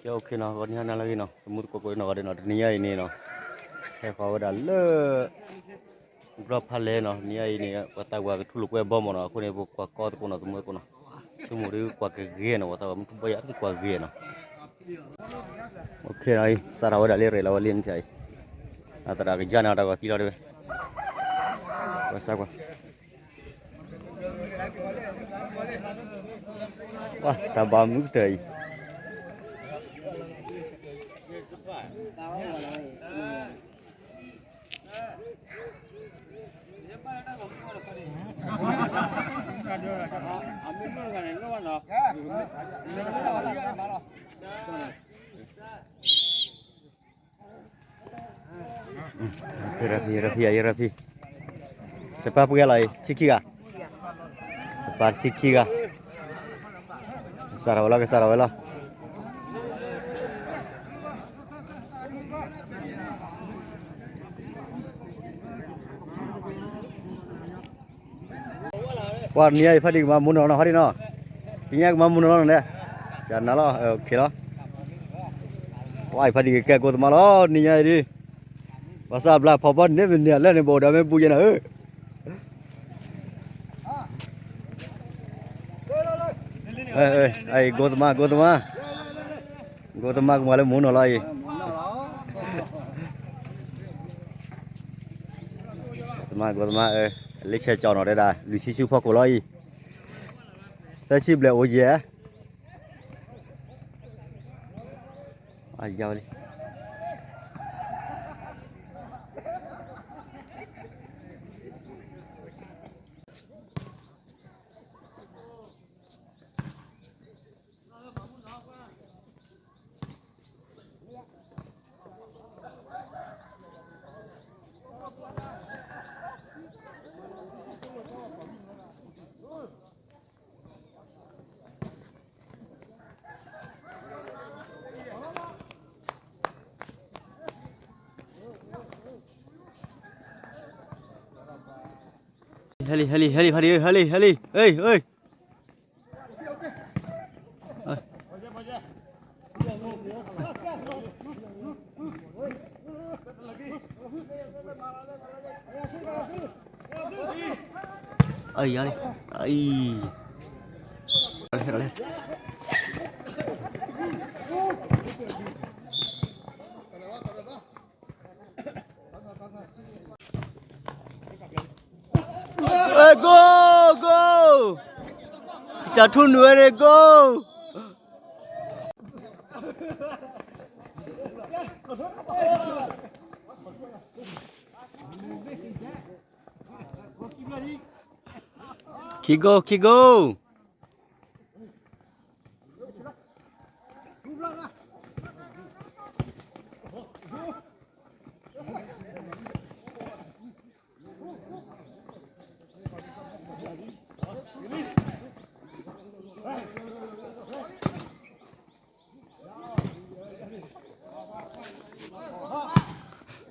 ကဲ OK နီၤ, ဂီၤနံၤဟါနၤလၢအဂ့ၤနီၤ, သမူသကိးကိးနီၢ်ဂၤဒဲးနီၤ, တနံၤညါအံၤန့ၣ်နီၤ, ဆဲးဃီၤဝဲဒၣ်လၢ ဘျီဖးလဲၢ်နီၤ, တနံၤညါအံၤန့ၣ် ပှၤသးပှၢ်ကထူၣ်လိာ်ကွဲဘီမ့ၢ်နီၤ, အဃိန့ၣ် ပကွၢ်ကီသကိးနီၤ, သမူသကိးနီၤ, ဆိကမိၣ်ဒ်ကွၢ်ကဂ့ၤနီၤ, ပှၤသးပှၢ်မုၢ်ထူၣ်ဘီယၤတကွၢ်ကဂ့ၤနီၤ, OK နီၤ, စးထီၣ်ဝဲဒၣ်လၢရဲၣ်လီၤဝဲလံနထံၣ်အံၤ, အသရၣ်ကယါန့ၣ် တၢ်ဂီၤသံလီၤတဲဝဲ, ပှၤစးကွၢ် ပှၤတၢ်ဘၣ်မုၢ်ကတၢၢ်အံၤ ရဖံ ရဖံ ရဖံ, တပၢ်ပှဲၤလီၤအံၤ ဆံခံဂၤ, တပၢ်ဆံခံဂၤ, ကစးထီၣ်ဝဲလီၤ ကစးထီၣ်ဝဲလီၤ. ပှၤနံၤအံၤဖးဒံးကမၤမူနီၤနီၤ ဟီဒံးနီၤ, နံၤညါကမၤမူနီၤလီၤန့ၣ်, ကနၤလီၤ OK လီၤ. ပှၤအံၤဖးဒံးကကဲကိးသမါလီၤ နံၤညါအံၤဒ်, ဘၣ်ဆၣ်ဘျါဖီဘီန့ၣ်မ့ၢ်န့ၢ်လၢန့ၣ် ဘအိၣ်ဒီးမ့ၢ်ဘူးယဲနၤဧၢ, အံၤကိးသမါ ကိးသမါ, ကိးသမါကမၤလၢမူနီၤလီၤအံၤ, ကိးသမါ ကိးသမါ, လၢဆဲးကၠီနီၤတဲဒၣ် လွံၢ်ဆံဆူဖီခိၣ်လီၤအံၤ, သၢဆံဘျဲၣ်အိၣ်ယဲၢ် အယါဝဲလံ. ဟဲလံ ဟဲလံ ဟဲလံ ဖါဒံဧၢ ဟဲလံ ဟဲလံ ဟဲ ဟဲ အယါလံ အံၤ ဟဲလံ ဟဲလံ Go, go! ကစၢ်ထူနုာ်ဝဲန့ၣ် go! ခံ goal, ခံ goal.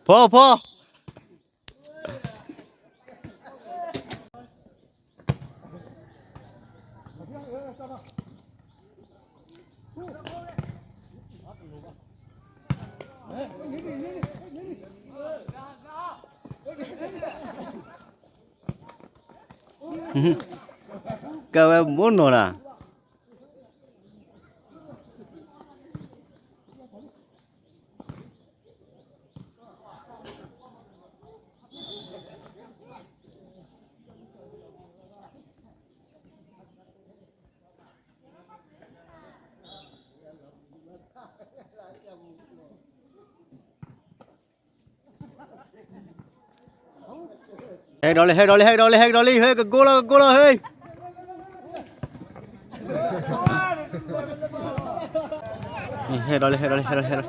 ဖီ ဖီ ကဲဝဲမ့ၢ်နီၤဒၣ်. Hê đo lê, hê đo lê, hê đo lê, hê đo lê, hê, kơ gô lo, kơ gô lo, hê. Hê đo lê, hê đo lê, hê đo lê, hê đo lê.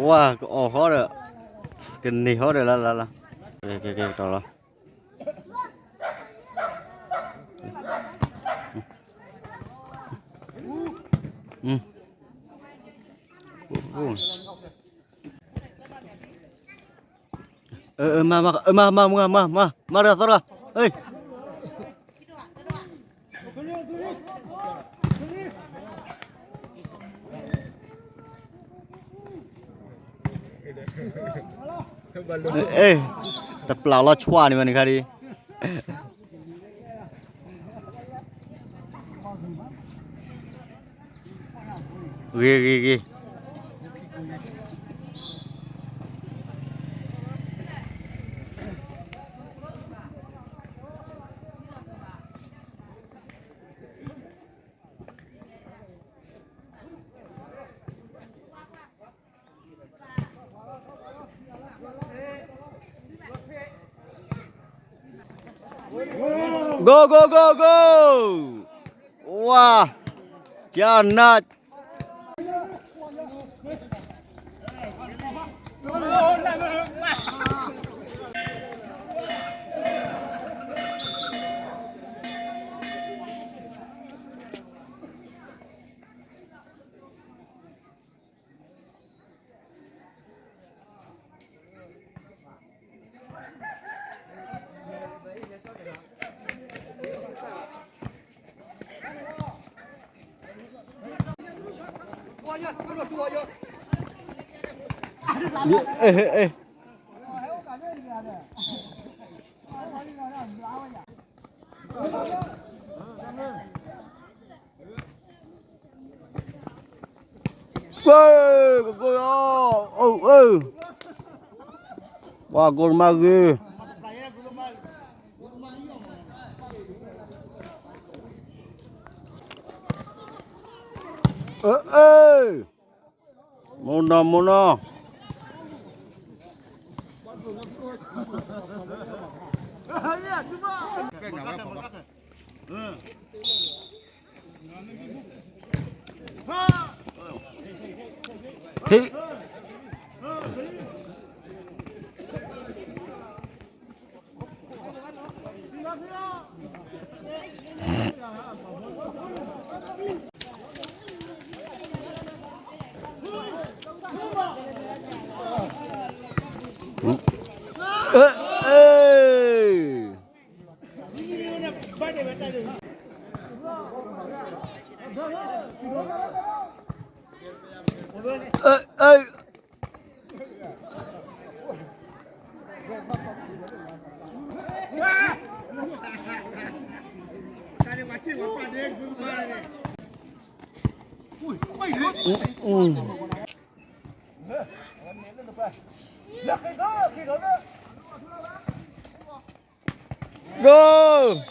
Wa, kơ o hór đơ. Kơ nê hór đơ la la la. Kơ, kơ, kơ, tỏ lo. မၤ မၤ မၤ မၤ မၤ မၤတၢ်သီတၢ်, တပျၢ်လီၤဆွါန့ၣ်မးန့ၣ်ခါဒံး, ဂ့ၤ ဂ့ၤ ဂ့ၤ. ကိၢ် ကိၢ် ကိၢ် ကိၢ်, ဝါ, ကနၣ်. ပှၤကိးမးဂ့ၤ, မိၢ်နီၢ် မိၢ်နီၢ်. Goal!